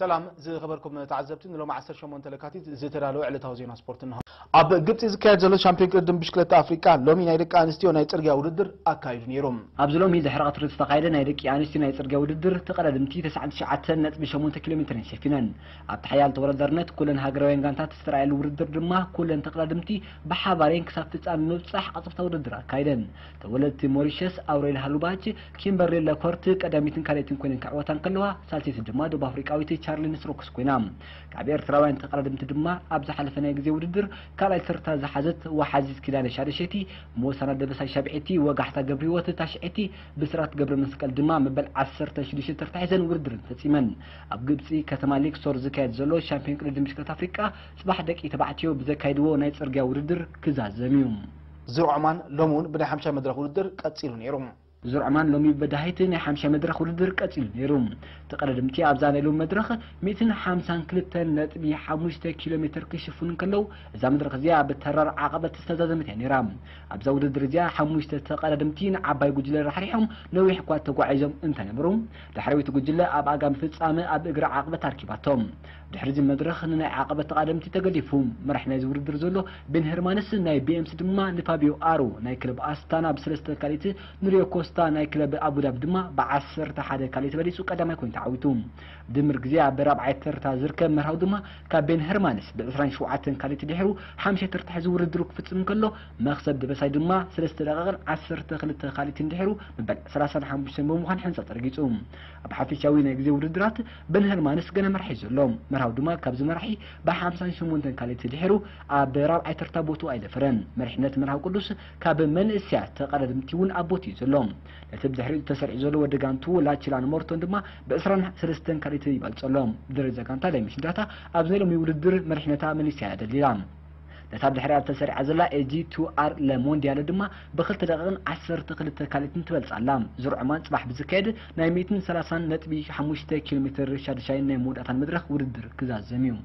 ሰላም ዝኸበርኩም ተዓዘብቲ፣ ንሎሚ ዓሰርተ ሸሞንተ ለካቲት ዝተዳለወ ዕለታዊ ዜና ስፖርት እንሆ። ኣብ ግብጺ ዝካየድ ዘሎ ሻምፒዮን ቅድድም ብሽክለታ ኣፍሪቃ ሎሚ ናይ ደቂ ኣንስትዮ ናይ ጽርግያ ውድድር ኣካይዱ ነይሩ። ኣብዚ ሎሚ ድሕሪ ቀትሪ ዝተኻየደ ናይ ደቂ ኣንስትዮ ናይ ጽርግያ ውድድር፣ ተቐዳደምቲ ተስዓን ትሽዓተን ነጥቢ ሸሞንተ ኪሎ ሜትር እየን ሸፊነን። ኣብቲ ሓያል ተወዳዳርነት ኩለን ሃገራውያን ጋንታት ዝተራእየሉ ውድድር ድማ፣ ኩለን ተቐዳደምቲ ብሓባር እየን ክሳብ ፍጻመ ምብጻሕ ዓጸብታ ውድድር ኣካይደን። ተወለድቲ ሞሪሸስ ኣውሬል ሃሉባች፣ ኪምበርሊ ለኮርት ቀዳሚትን ካልኣይትን ኮይነን ክዕወታ እንከለዋ፣ ሳልሰይቲ ድማ ደቡብ ኣፍሪቃዊት ቻርሊን ስትሮክስ ኮይና። ካብ ኤርትራውያን ተቐዳደምቲ ድማ ኣብ ዝሓለፈ ናይ ግዜ ውድድር ካልኣይ ተርታ ዝሓዘት ወሓዚት ኪዳነ ሻደሸይቲ፣ ሞሳና ደበሳይ ሻብዐይቲ፣ ወጋሕታ ገብረህይወት ታሽዐይቲ፣ ብስራት ገብረ መስቀል ድማ መበል ዓሰርተ ሽዱሽተ ተርታ ሒዘን ውድድረን ፈጺመን። ኣብ ግብጺ ከተማ ሊክሶር ዝካየድ ዘሎ ሻምፒዮን ቅድድም ብሽክለታ ኣፍሪቃ፣ ጽባሕ ደቂ ተባዕትዮ ብዘካይድዎ ናይ ጽርግያ ውድድር ክዛዘም እዩ። ዙር ዖማን ሎሚ እውን ብናይ ሓምሻይ መድረኽ ውድድር ቀጺሉ ነይሩ። ዙር ዖማን ሎሚ ብበዳሂት ናይ ሓምሻይ መድረኽ ውድድር ቀጺሉ ነይሩ። ተቐዳደምቲ ኣብዛ ናይ ሎሚ መድረኽ ሚእትን ሓምሳን ክልተን ነጥቢ ሓሙሽተ ኪሎ ሜትር ክሽፍኑ እንከለዉ፣ እዛ መድረኽ እዚኣ ብተራር ዓቐበት ዝተዛዘመት እያ ነይራ። ኣብዛ ውድድር እዚኣ ሓሙሽተ ተቐዳደምቲ ንዓባይ ጉጅለ ራሕሪሖም ነዊሕ እኳ ተጓዒዞም እንተነበሩ፣ ዳሕረዊት ጉጅለ ኣብ ኣጋ ምፍጻም ኣብ እግሪ ዓቐበት ኣርኪባቶም። ድሕሪ እዚ መድረኽ ንናይ ዓቐበት ተቐዳደምቲ ተገዲፉ። መራሒ ናይዚ ውድድር ዘሎ ቤን ሄርማንስ ናይ ቢ ኤም ሲ ድማ ንፋቢዮ ኣሮ ናይ ክለብ ኣስታና ብሰለስተ ካልኢት፣ ንሪዮ ኮስታ ናይ ክለብ ኣቡዳቢ ድማ ብዓሰርተ ሓደ ካልኢት በሊጹ ቀዳማይ ኮይኑ ተዓዊቱ። ድምር ግዜ ኣብ ራብዓይ ተርታ ዝርከብ መርሃዊ ድማ ካብ ቤን ሄርማንስ ብዕስራን ሸውዓተን ካልኢት ድሕሩ ሓምሻይ ተርታ ሒዙ ውድድሩ ክፍጽም እንከሎ፣ መኽሰብ ደበሳይ ድማ ሰለስተ ደቂቕን ዓሰርተ ክልተ ካልኢትን ድሕሩ መበል ሰላሳን ሓሙሽተን ብምዃን ሕንጻ ተረጊጹ። ኣብ ሓፈሻዊ ናይ ግዜ ውድድራት ቤን ሄርማንስ ገና መራሒ እዩ ዘሎ። መርሃዊ ድማ ካብዚ መራሒ ብሓምሳን ሸሞንተን ካልኢት ድሕሩ ኣብ ራብዓይ ተርታ ቦትኡ ኣይደፈረን። መሪሕነት መርሃዊ ቅዱስ ካብ መንእሰያት ተቐዳደምቲ እውን ኣብ ቦትኡ እዩ ዘሎ። ነቲ ብድሕሪኡ ተሰሪዑ ዘሎ ወዲ ጋንቱ ላቺላን ሞርቶን ድማ ብዕስራን ሰለስተን ካልኢት ይበልጾ ኣሎ። ብደረጃ ጋንታ ዳይመንሽን ዳታ ኣብዚ ናይ ሎሚ ውድድር መሪሕነታ መንእሰያ እያ ደልዲላ። ነታ ብድሕሪኣ ተሰሪዓ ዘላ ኤ ጂ ቱ ኣር ለሞንዲያለ ድማ ብክልተ ደቂቕን ዓሰርተ ክልተ ካልኢትን ትበልጽ ኣላ። ዙር ዖማን ጽባሕ ብዝካየድ ናይ ሚእትን ሰላሳን ነጥቢ ሓሙሽተ ኪሎ ሜትር ሻድሻይን ናይ መወዳእታን መድረኽ ውድድር ክዛዘም እዩ።